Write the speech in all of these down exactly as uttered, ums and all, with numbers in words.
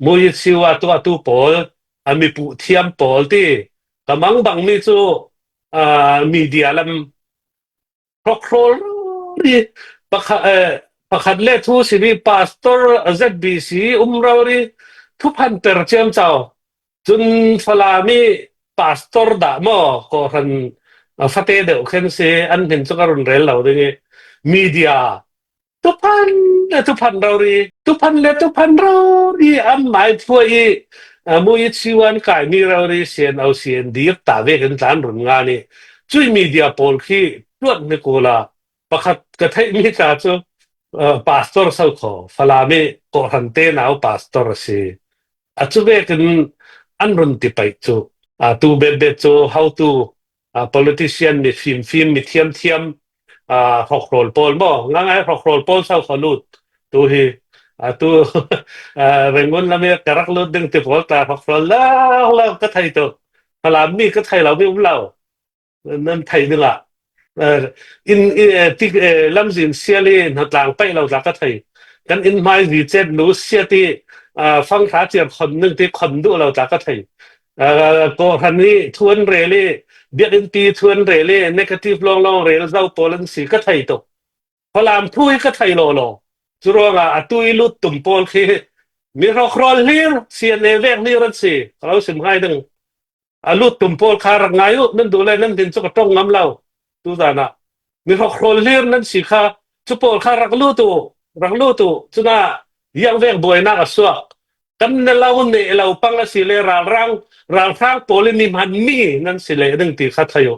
Mui siwa tu atu pawl, a mipuh thiam pawl ti, ka mangbang mi cu, aa, media lam hrawkhrawl rori, pakhat, eh, pakhat le thu simi pastor Z B C um rori, thuphan per ciamcau. Cun Falam i pastor dah maw, kawhhran, ah, fate deuh khen si, an hmin cu ka run rel lo ding i, media, thuphan le thuphan rori, thuphan le thuphan rori, an mai phuai i, ah, mu i chiwan kai mi rori, sian au sian dir ta vekin tlan run ngan i, cui media pawl khi tuat ni kula, pakhat ka theih mi tla cu, ah, pastor so kho, Falam i kawhhran te nau pastor a si. A cu vekin an run ti paih cu, aa, tu bet bet cu hotu, aa, politician mi fimfim, mi thiamthiam, aa, hrawkhrawl pawl maw? Nga ngai hrawkhrawl pawl sau kho lut. Tu hi, aa, tu, aa, Rangoon lam i ka rak lut ding ti pawl tla hrawkhrawl lawng lawng ka thei tu. Falam mi ka thei lo mi um lo. Nan thei dingah, eh, in, in, eh, tik, eh, lamzin sial i hnatlang paih lo tla ka thei. Kan in hmai zi cet nu siat i, ah, fanghra ciar khon ning ti khon duh lo tla ka thei. Ah, kawhhran i thu an rel i, biakinn pi thu an rel i, negative lawnglawng rel zo pawl an si ka thei tuk. Falam thu hi ka thei law law. Curuangah atu i lut tum pawl khi mi hrawkhrawl hlir, sian e vek hlir an si. Ka lo sim hai ding. A lut tum pawl kha rak ngai uh, nan duh le nan din cu ka ṭong ngam lo. Tuzan ah mi hrawkhrawl hlir nan si kha, cu pawl kha rak lut uh, rak lut uh. Cunah ziangvek buainak a suak. Kan ne lo neh lo pang a si le ralhrang, ralhrang pawl i mi hman mi nan si leh ding ti kha thei uh.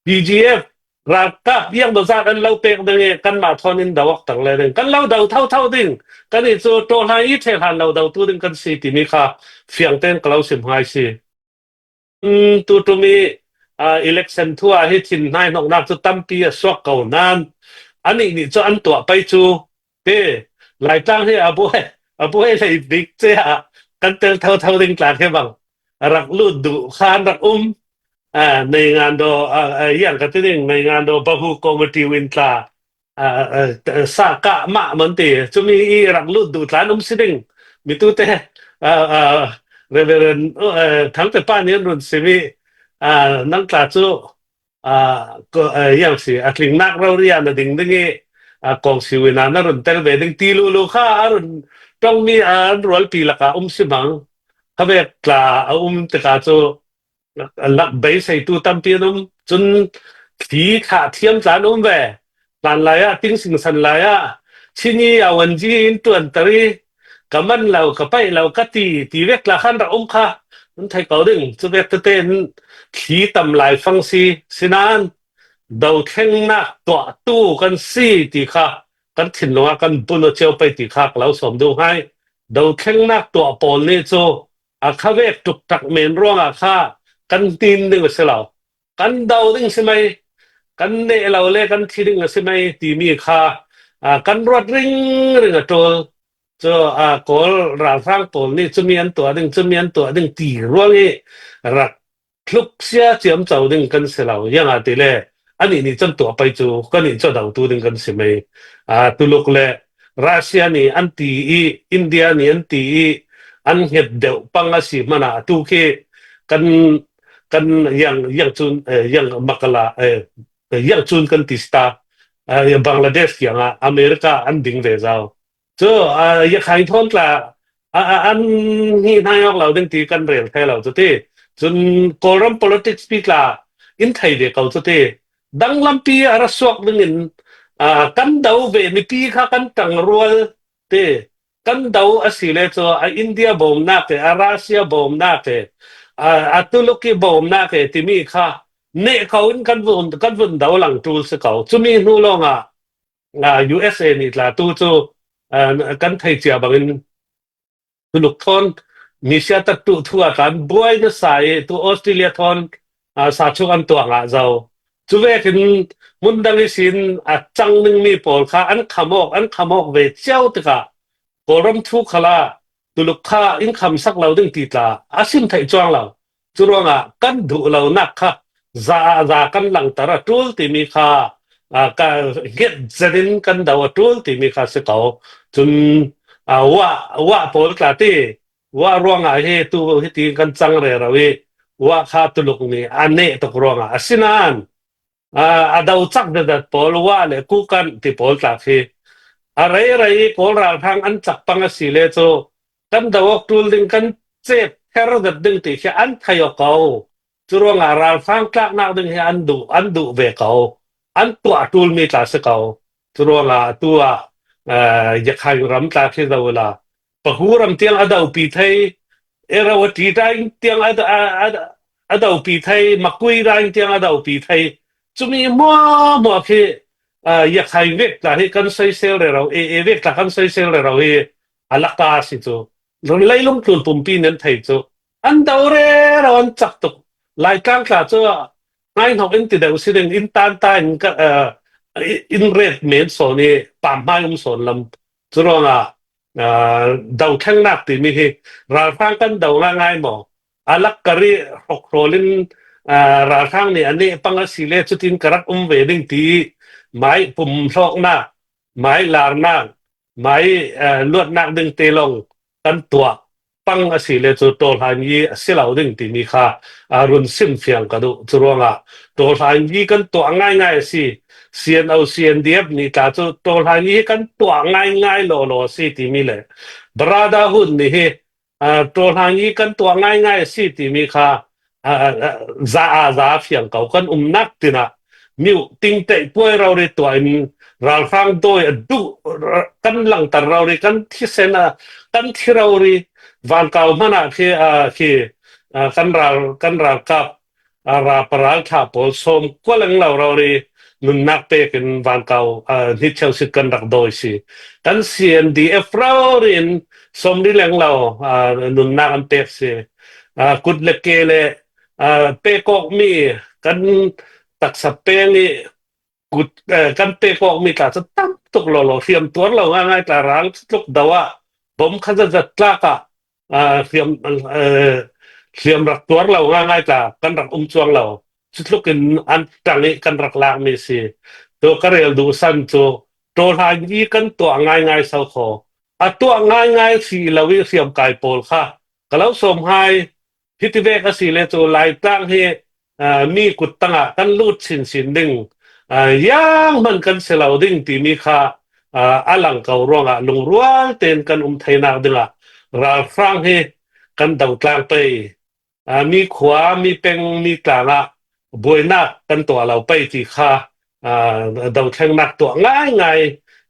P G F ralkap ziang bazat an lo pek ding i kanmah thawn in do awk tang le ding. Kan lo do thotho ding. Kan i cu ṭawhlan i ṭhehlan lo do tu ding kan si timi kha fiang tein ka lo sim hai si. Tuṭum i, aa, election thu ah hi thin hnaihnawknak cu tampi a suak ko nain anih nih cu an tuah pei cu, te, Laitlang hi a buai, a buai lei bik ce ah kan tel thotho ding tla khi bang a rak lut duh khan rak um. Aa, Neingando, aa, aa, ziang ka ti ding, Neingando Bahu Committee win tla, aa, aa, sa kah mah man ti, cumi i rak lut duh tla an um si ding. Mi tu te, aa, aa, Reverend, aa, Thang Te Pa nih an run simi, aa, nang tla cu, aa, ko, aa, ziang si, a tlingnak rori ah na ding ding i, aa, kawng siu in ah na run tel ve ding ti lulu kha a run ṭongmi an rualpi lakah um si mang. Khavek tla a um tikah cu, lak beiseitu tampi an um. Cun thli thah thiam tla an um ve. Hlan lai ah, ting singsan lai ah, chini a wanji in ṭuanter i, ka man lo, ka paih lo, ka ti, ti vek tla khan rak um kha, an thei ko ding. Cu vek tete in thli tam lai fang si, sinain dothlengnak tuahtu kan si ti kha, kan thinlung ah kan bun aw cio pei ti kha ka lo sawm duh hai. Dothlengnak tuah pawl nih cu a khavek ṭukṭak men ruangah kha kan hnin ding a si lo. Kan do ding si mai, kan neh lo le kan thi ding a si mai timi kha, aa, kan ruat ringring a ṭul. Cu, aa, Kawl ralhrang pawl nih cumi an tuah ding, cumi an tuah ding ti ruang i rak tluk sia ciamco ding kan si lo. Ziangahtile anih nih cun tuah pei cu kan nih cu dotu ding kan si mai. Aa, Tuluk le Russia nih an ti i, India nih an ti i, an hnget deuh pang a si hmanah atu khi kan, kan ziang, ziang cun, eh, ziang makala, eh, ziang cun kan ti sita, eh, Bangladesh kiangah America an ding ve zau. Cu, ah, Yakhain thawn tla, ah, ah, an hnih hnai awk lo ding ti kan rel thei lo cu ti. Cun Kawlram politics pi tla in thei ve ko cu ti. Dang lampi a ra suak dingin, ah, kan do ve mipi kha kan ṭang rual ti. Kan do a si le cu a India bawmnak e, a Russia bawmnak e, a, a Tuluki bawmnak e timi kha neh ko in kan vun, kan vun do lang ṭul si ko. Cumi hnu lawngah, aa, U S A nih tla tu cu, aa, kan thei cia bangin Tuluk thawn misia taktu thu ah tla an buai nasa i tu Australia thawn, aa, sa chung an tuah ngah zo. Cu vekin hmun dang ihsin a cang ningmi pawl kha an kham awk, an kham awk ve cio tikah Kawlram thu khalah Tuluk kha in khamsak lo ding ti tla a sim theih cuang lo. Curuangah kan duh lonak kha za ah za kan langter a ṭul timi kha, aa, ka hnget zetin kan do a ṭul timi kha si ko. Cun, aa, wah, wah pawl tla ti, Uah ruangah hi tu hiti kan cang rero i uah kha tuluk ni a neh tuk ruangah a sinan a, a daucak dedat pawl uah le kukan ti pawl tlak hi a rei rei i kawl ralhrang an cak pang a si le cu kan do awk tul ding kan cep her zet ding ti khi an thei awk ko. Curuangah ralhrang tlaknak ding hi an duh, an duh ve ko, an tuah ṭulmi tla si ko. Curuangah atu ah, eh, Yakhain ram tla khi zoh ula, Pahu ram tiang a dopi thei, Irrawaddy ram tiang a, a, a, a dopi thei, Makui ram tiang a dopi thei. Cumi hmuahhmuah khi, eh, Yakhain vek tla hi kan soisel rero, e, e vek tla kan soisel rero hi a laka si cu. Leilung tlun pumpi nen thei cu an do rero an cak tuk. Laitlang tla cu ngaihnok in ti deuh si ding in tanta in ka, eh, in ret men sawn i pamhmai um sawn lam. Curuangah, eh, do thlengnak timi hi ralhrang kan do ngaingai maw? A lak kar i hrokhrawl in, eh, ralhrang nih a neh pang a si le cutin ka rak um ve ding ti mai pum hlawknak, mai larnak, mai, eh, luatnak ding te lawng kan tuah pang a si le cu tawlhlan yi a si lo ding timi kha, ah, run sim fiang ka duh. Curuangah tawlhlan yi kan tuah ngaingai a si, C N O, C N D F nih tla cu tawlhlan yi kan tuah ngaingai lawlaw a si timi le brotherhood nih hi, ah, tawlhlan yi kan tuah ngaingai a si timi kha, ah, ah, za a za fiang ko kan umnak tinah miu tingteih puai rori tuah in ralhrang dawi a duh kan langtar rori kan thisen a kan thi rori vankau hmanah khi, ah, khi, ah, kan ral, kan ralkap, ah, ra paral tha pawl sawm kua leng lo rori nunnak pek in vankau, ah, hnithiau sit kan rak dawi si. Kan C N D F rori in sawm li leng lo, ah, nunnak an pek si. Ah, kut le ke le, ah, pekawkmi kan taksa peng i kut, eh, kan pekawkmi tla cu tam tuk lawlaw hriam tuar lo ngaingai tla rang tluk do ah bom kha zatzat tlak ah, ah, hriam, eh, hriam rak tuar lo ngaingai tla kan rak um cuang lo. Cutluk in an ṭang i kan rak lakmi si. Tu ka rel duhsan cu tawlhlan yi kan tuah ngaingai so kho. A tuah ngaingai si lo i hriamkai pawl kha ka lo sawm hai. Hiti vek a si le cu Laitlang hi, ah, mi kut tangah kan lut sinsin ding, ah, zianghman kan si lo ding timi kha, ah, a lang ko ruangah lungrual tein kan um theinak dingah ralhrang hi kan do tlang pei. Ah, mi khua, mi peng, mi tlangah buainak kan tuah lo pei ti kha, ah, do thlengnak tuah ngaingai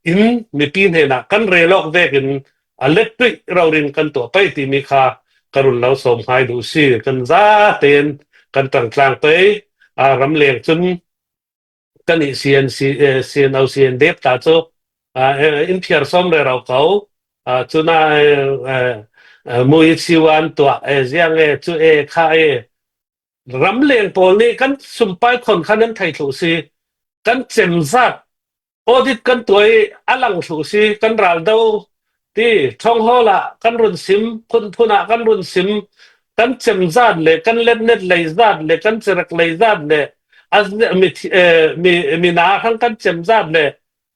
in mipi hnenah kan rel awk vekin a lettuih rori in kan tuah pei timi kha ka run lo sawm hai duh si. Kan zatein kan ṭangtlang pei, ah, ramleng cun kan i C N C, eh, C N O, C N D F ta cu, ah, eh, in phiar sawm rero ko, ah, cuna, eh, eh, eh, Mui Siwan tuah, eh, ziang, eh, cu, eh, kha, eh, ramleng pawl nih kan sumpai khon kha nan thei thluh si, kan cemzat, audit kan tuah i a lang thluh si, kan raldo ti, thonghall ah kan run sim, phunphun ah kan run sim, kan cemzat le kan letnet leizat le kan cirek leizat le a mi, eh, mi, mi na hrang kan cemzat le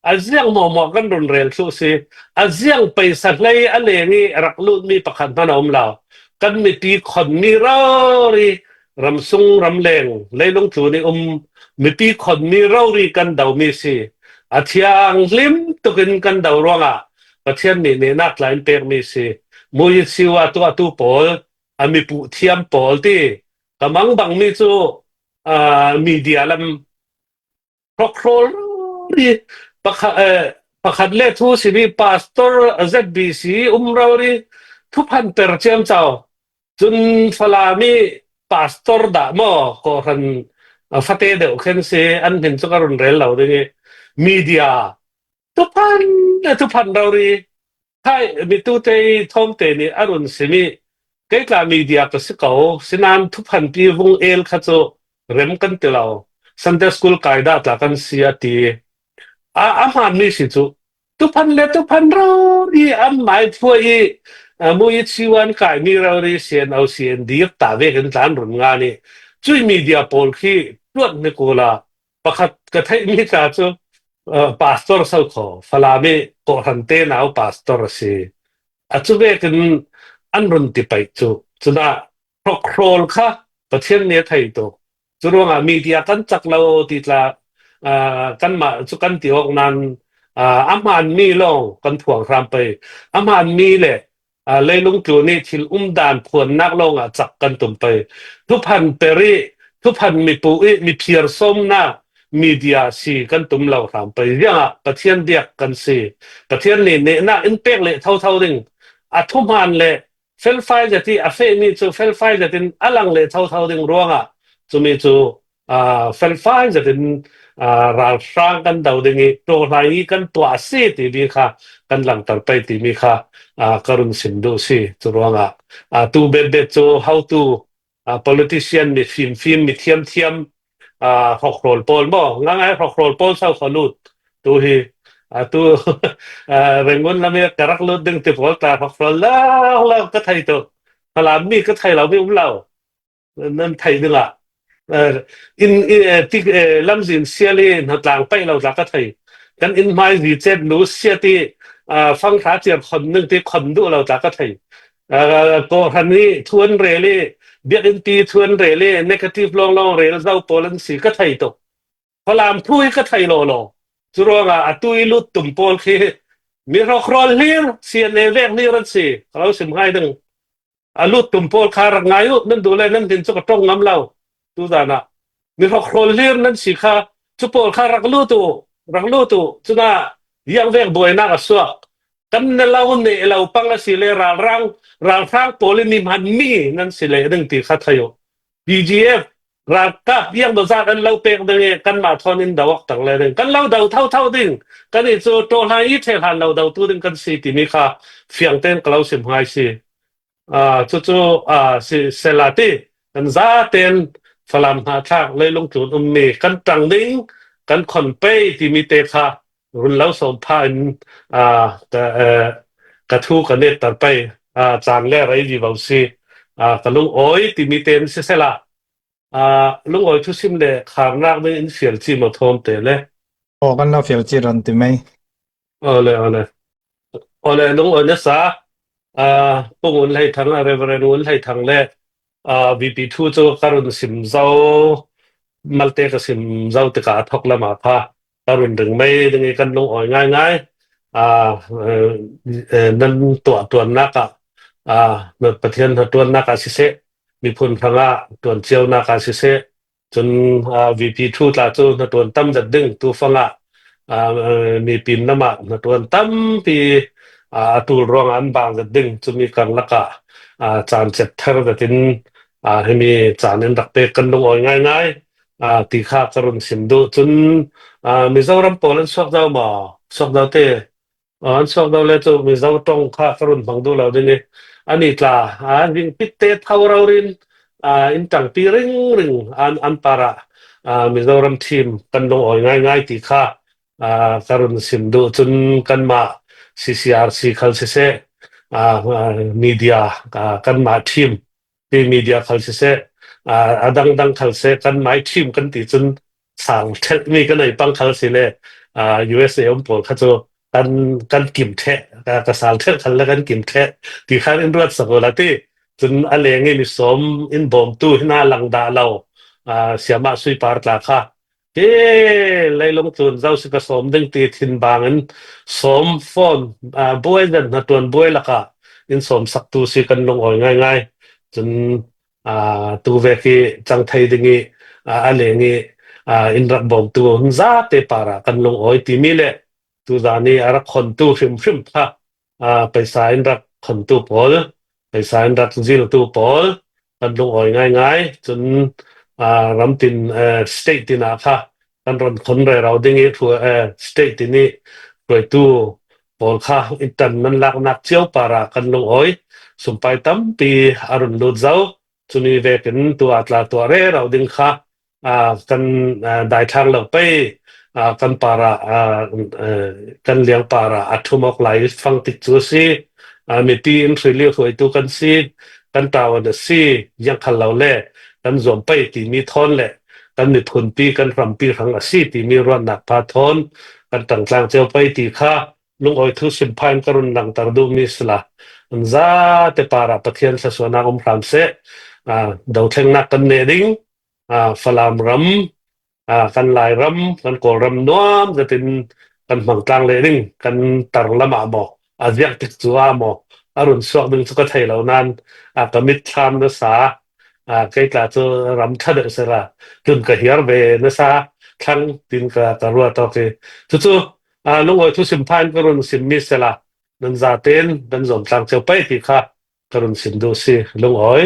a ziang mawhmawh kan run rel thluh si. A ziang peisa hlei a leng i a rak lutmi pakhat hman a um lo. Kan mipi khonmi rori, ramsung ramleng leilung tlun i um mipi khonmi rori kan domi si. A thianghlim tukin kan do ruangah Pathian nih nehnak tla in pekmi si. Mui siwa tu atu pawl, a mipuh thiam pawl ti ka mangbangmi cu, ah, media lam hrokhrawl rori pakhat, eh, pakhat le thu simi pastor Z B C um rori thuphan per ciamco. Cun Falami pastor dah maw, kawhhran, ah, fate deuh khen si, an hmin cu ka run rel lo ding i media thuphan le thuphan rori. Khai mitute i thawngte nih a run simi kei tla media ka si ko, sinan thuphanpi vung el kha cu rem kan ti lo. Sunday school kai dah tla kan si a ti. A, a hmaanmi si cu thuphan le thuphan rori an mai phuah i, a, Mui Siwan kaimi rori C N O, C N D F ta vekin tlan run ngan i cui media pawl khi tuat ni kula pakhat ka theihmi tla cu, uh, pastor so kho, Falami kawhhran te nau pastor a si. A cu vekin an run ti paih cu. Cunah hrawkhrawl kha Pathian nih a thei tuk. Curuangah media kan cak lo ti tla, aa, kanmah cu kan ti awk nain, aa, a hmaanmi lawng kan phuang hram pei. A hmaanmi le, aa, leilung tlun i thil umdan phuannak lawngah cak kan tum pei. Thuphan per i, thuphan mipuh i, miphiar sawmnak media si kan tum lo hram pei. Ziangah Pathian diak kan si. Pathian nih nehnak in pek leh thotho ding. A thuhmaan le felfai zet i a fehmi cu felfai zet in a lang leh thotho ding ruangah cumi cu, aa, felfai zet in, aa, ralhrang kan do ding i ṭawhlai i kan tuah a si timi kha kan langter pei timi kha, aa, ka run sim duh si. Curuangah, aa, tu betbet cu hotu, aa, politician mi fimfim, mi thiamthiam, aa, hrawkhrawl pawl maw? Ngangai hrawkhrawl pawl sau kha lut. Tu hi, aa, tu, aa, Rangoon lam i ka rak lut ding ti pawl tla hrawkhrawl lawng lawng ka thei tuk. Falam mi ka thei lo mi um lo. Nan thei dingah, aa, in, in, aa, tik, aa, lamzin sial i hnatlang paih lo tla ka thei. Kan in hmai zi cet lu siat i, aa, fanghra ciar khon ning ti khon duh lo tla ka thei. Aa, kawhhran i thu an rel i, biakinnpi thu an rel i, negative lawnglawng rel zo pawl an si ka thei tuk. Falam thu hi ka thei lawlaw. Curuangah atu i lut tum pawl khi mi hrawkhrawl hlir, C N A vek hlir an si. Ka lo sim ngai ding. A lut tum pawl kha rak ngai uh, nan duh le nan din cu ka ṭong ngam lo. Tuzan ah mi hrawkhrawl hlir nan si kha, cu pawl kha rak lut uh, rak lut uh. Cunah ziangvek buainak a suak. Kan ne lo, neh lo pang a si le ralrang, ralhrang pawl i mi hmanmi nan si leh ding ti kha thei uh. P G F ralkap ziang bazat an lo pek ding i kanmah thawn in do awk tak le ding. Kan lo do thotho ding. Kan i cu ṭawhlai i ṭhehlan lo do tu ding kan si timi kha fiang tein ka lo sim ngai si. Aa, cucu, aa, si sela ti kan zaten Falam hna thlak leilung tlun ummi kan ṭang ding, kan khon pei timi te kha run lo sawm pha in, aa, ka, aa, ka thu ka netter pei, aa, caan le rei vivo si, aa, ka lungawi timi te an si sela, aa, lungawi thusim le kharnak ding in fial ci maw thawm te le? Aw, kan lo fial ci ran ti mai. Ole, ole. Ole, lungawi nasa, aa, Pu Ngun Hlei Thang, aa, Reverend Ngun Hlei Thang le, aa, V P thu cu ka run sim zo, malte ka sim zo tikah a thawk lamah kha ka run ring mai ding i kan lungawi ngaingai. Aa, eh, eh, nan tuah ṭuannak ah, aa, na Pathian hna ṭuannak ah siseh, miphun hrangah ṭuan cionak ah siseh, cun, aa, V P thu tla cu hnaṭuan tam zet ding, tu fangah, aa, mipin namah hnaṭuan tampi, aa, a ṭul ruangah an bang zet ding, cumi karlak ah, aa, caan cet ther zetin, aa, himi caan in rak pek kan lungawi ngaingai, aa, ti kha ka run sim duh. Cun, aa, Mizoram pawl an suak zo maw? Suak zo te. Aa, an suak zo le cu Mizo ṭong kha ka run hmang duh lo ding i, ani tla, aa, zingpit te tho rori in, aa, in ṭangpi ringring an, an parah, aa, Mizoram team kan lungawi ngaingai ti kha, aa, ka run sim duh. Cun kanmah C C R C khal siseh, aa, aa, media, aa, kanmah team, pi media khal siseh, aa, a dangdang khal seh, kan mai team kan ti cun sal ṭhelh mi kan ei pang khal si le, aa, U S A um pawl kha cu kan, kan kim ṭheh, aa, ka sal ṭhelh khal le kan kim ṭheh ti khan in ruat sak u la ti. Cun a leng i mi sawm in bawmtu hna lang dah lo, aa, siamah suipar tla kha Hi leilung tlun zo si ka sawm ding ti thin bang in sawm fawn, aa, buai zet hna ṭuan buai lakah in sawm saktu si kan lungawi ngaingai. Cun, aa, tu vek i cang thei ding i, aa, a leng i, aa, in rak bawmtu hun zate parah kan lungawi timi le tuzan i a rak khontu hrimhrim kha, aa, paisa in rak khontu pawl, paisa in rak ziltu pawl kan lungawi ngaingai. Cun, aa, ramtin, aa, state tin ah kha kan ron khon rero ding i hruai, aa, state tin i hruaitu pawl kha in ṭan nan laknak cio parah kan lungawi. Sumpai tampi a run lut zo. Cumi vekin tu aa tla tuah rero ding kha, aa, kan, aa, daithlang lo pei, aa, kan parah, aa, aa, kan liang parah a ṭhum awk lai fang tik cu a si. Aa, mipi in hruili hruaitu kan si, kan ṭawn a si, ziangkhal lo le kan zuam pei timi thawn le kan miphunpi, kan hrampi hrang a si timi ruahnak pha thawn kan ṭangtlang cio pei ti kha lungawi thusim pha in ka run langter duhmi si la, An zate parah Pathian thluasuahna um hram seh. Aa, dothlengnak kan neh ding, aa, Falam ram, aa, kan Lairam, kan Kawlram nuam zetin kan hmang tlang leh ding, kan tar lamah maw, a ziak tik cu ah maw, a run suak ding cu ka thei lo nain, aa, ka mit thlam nasa, aa, kei tla cu ram ṭha deuh sela, tlun ka hiar ve nasa, thlang tin ka, ka ruat awk i. Cucu, aa, lungawi thusim phan ka run simmi sela, nan zaten kan zawm tlang cio pei ti kha ka run sim duh si, lungawi.